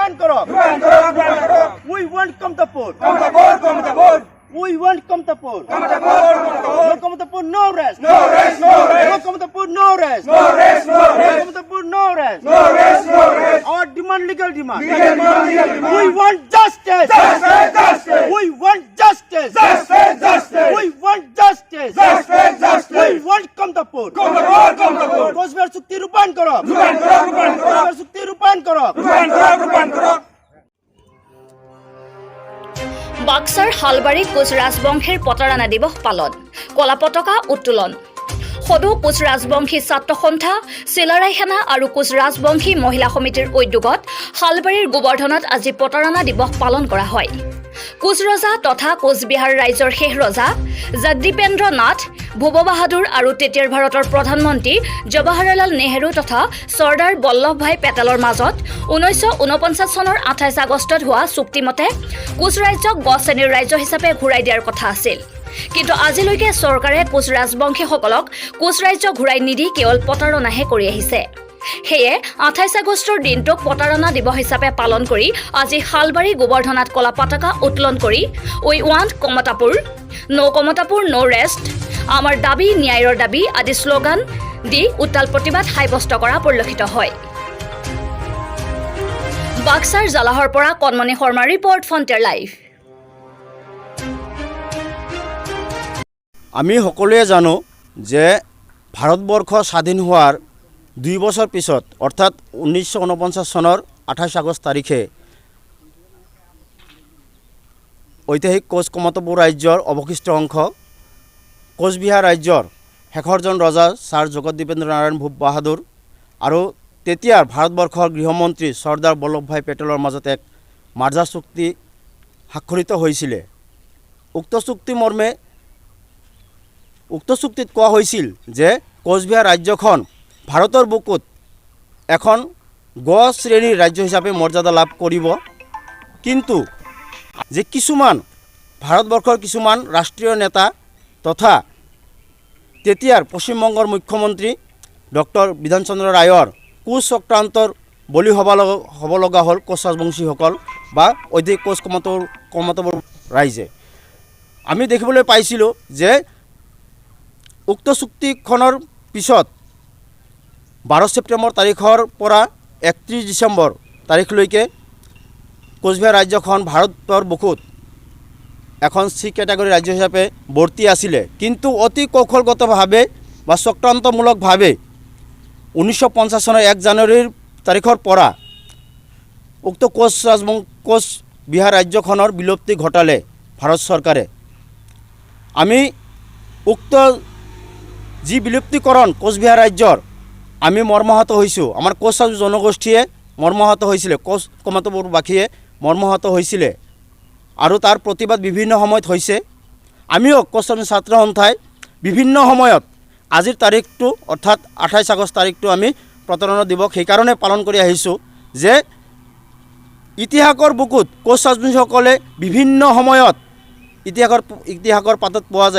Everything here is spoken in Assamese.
ৰূপায়ণ কৰক। ৰূপায়ণ কৰক, ৰূপায়ণ কৰক। We want Kamatapur. Kamatapur, Kamatapur. We want Kamatapur. Kamatapur, Kamatapur. No Kamatapur, no rest. No rest, no rest. No Kamatapur, no rest. No rest, no No rest. Kamatapur, no rest. No rest, no rest. Our demand, legal demand. Legal demand, legal demand. We want justice. Justice, justice. We want justice. Justice, justice. We want justice. Justice, justice. We want Kamatapur. Kamatapur, Kamatapur. Cooch Behar চুক্তি ৰূপায়ণ কৰক। ৰূপায়ণ কৰক, ৰূপায়ণ কৰক। কোচবিহাৰ চুক্তি ৰূপায়ণ কৰক। ৰূপায়ণ কৰক, ৰূপায়ণ কৰক। বাক্সাৰ শালবাৰী কোচ ৰাজবংশীৰ প্ৰতাৰণা দিৱস পালন, কলা পতাকা উত্তোলন। সদৌ কোচ ৰাজবংশী ছাত্ৰ সন্থা, চিলাৰায় সেনা আৰু কোচ ৰাজবংশী মহিলা সমিতিৰ উদ্যোগত শালবাৰীৰ গোবৰ্ধনত আজি প্ৰতাৰণা দিৱস পালন কৰা হয়। কোচ ৰজা তথা কোচবিহাৰ ৰাজ্যৰ শেষ ৰজা জগদীপেন্দ্ৰ নাথ ভূপ বাহাদুৰ আৰু তেতিয়াৰ ভাৰতৰ প্ৰধানমন্ত্ৰী জৱাহৰলাল নেহেৰু তথা চৰ্দাৰ বল্লভভাই পেটেলৰ মাজত 1949 চনৰ 28 আগষ্টত হোৱা চুক্তিমতে কোচ ৰাজ্যক গ শ্ৰেণীৰ ৰাজ্য হিচাপে ঘূৰাই দিয়াৰ কথা আছিল। কিন্তু আজিলৈকে চৰকাৰে কোচ ৰাজবংশীসকলক কোচ ৰাজ্য ঘূৰাই নিদি কেৱল প্ৰতাৰণাহে কৰি আহিছে। সেয়ে 28 আগষ্টৰ দিনটোক প্ৰতাৰণা দিৱস হিচাপে পালন কৰি আজি শালবাৰী গোবৰ্ধনাত কলা পতাকা উত্তোলন কৰি "We want Kamatapur", "No Kamatapur, no rest", "আমাৰ দাবী ন্যায়ৰ দাবী" আদি শ্লোগান দি উত্তাল প্ৰতিবাদ সাব্যস্ত কৰা পৰিলক্ষিত হয়। বাক্সাৰ জালাহৰ পৰা কণমণি শৰ্মাৰ ৰিপৰ্ট, ফ্ৰণ্টিয়াৰ লাইভ। আমি সকলোৱে জানো যে ভাৰতবৰ্ষ স্বাধীন হোৱাৰ 2 বছৰ পিছত, অৰ্থাৎ 1949 চনৰ 28 আগষ্ট তাৰিখে ঐতিহাসিক কোচ কমতাপুৰ ৰাজ্যৰ অৱশিষ্ট অংশ কোচবিহাৰ ৰাজ্যৰ শেষৰজন ৰজা ছাৰ জগদ্দীপেন্দ্ৰ নাৰায়ণ ভূপ বাহাদুৰ আৰু তেতিয়াৰ ভাৰতবৰ্ষৰ গৃহমন্ত্ৰী চৰ্দাৰ বল্লভভাই পেটেলৰ মাজত এক মাৰ্জা চুক্তি স্বাক্ষৰিত হৈছিলে। উক্ত চুক্তিত কোৱা হৈছিল যে কোচবিহাৰ ৰাজ্যখন ভাৰতৰ বুকুত এখন গ শ্ৰেণীৰ ৰাজ্য হিচাপে মৰ্যাদা লাভ কৰিব। কিন্তু যে কিছুমান ভাৰতবৰ্ষৰ কিছুমান ৰাষ্ট্ৰীয় নেতা তথা তেতিয়াৰ পশ্চিমবংগৰ মুখ্যমন্ত্ৰী ডক্টৰ বিধানচন্দ্ৰ ৰায়ৰ কুচক্ৰান্তৰ বলি হ'ব লগা হ'ল কোচ ৰাজবংশীসকল বা অধিক কোচ কমতাপুৰ ৰাইজে। আমি দেখিবলৈ পাইছিলোঁ যে উক্ত চুক্তিখনৰ পিছত 12 ছেপ্টেম্বৰ তাৰিখৰ পৰা 31 ডিচেম্বৰ তাৰিখলৈকে কোচবিহাৰ ৰাজ্যখন ভাৰতৰ বুকুত এখন চি কেটেগৰী ৰাজ্য হিচাপে বৰ্তি আছিলে। কিন্তু অতি কৌশলগতভাৱে বা চক্ৰান্তমূলকভাৱে 1950 চনৰ 1 জানুৱাৰীৰ তাৰিখৰ পৰা উক্ত কোচ বিহাৰ ৰাজ্যখনৰ বিলুপ্তি ঘটালে ভাৰত চৰকাৰে। আমি উক্ত যি বিলুপ্তিকৰণ কোচবিহাৰ ৰাজ্যৰ, আমি মৰ্মাহত হৈছোঁ। আমাৰ কোচ জনগোষ্ঠীয়ে মৰ্মাহত হৈছিলে, কোচ কমতাপুৰবাসীয়ে মৰ্মাহত হৈছিলে আৰু তাৰ প্ৰতিবাদ বিভিন্ন সময়ত হৈছে। আমিও কোচ ছাত্ৰ সন্থাই বিভিন্ন সময়ত আজিৰ তাৰিখটো, অৰ্থাৎ 28 আগষ্ট তাৰিখটো আমি প্ৰতাৰণা দিৱস সেইকাৰণে পালন কৰি আহিছোঁ যে ইতিহাসৰ বুকুত কোচ ৰাজবংশীসকলে বিভিন্ন সময়ত ইতিহাসৰ পাতত পোৱা যায়।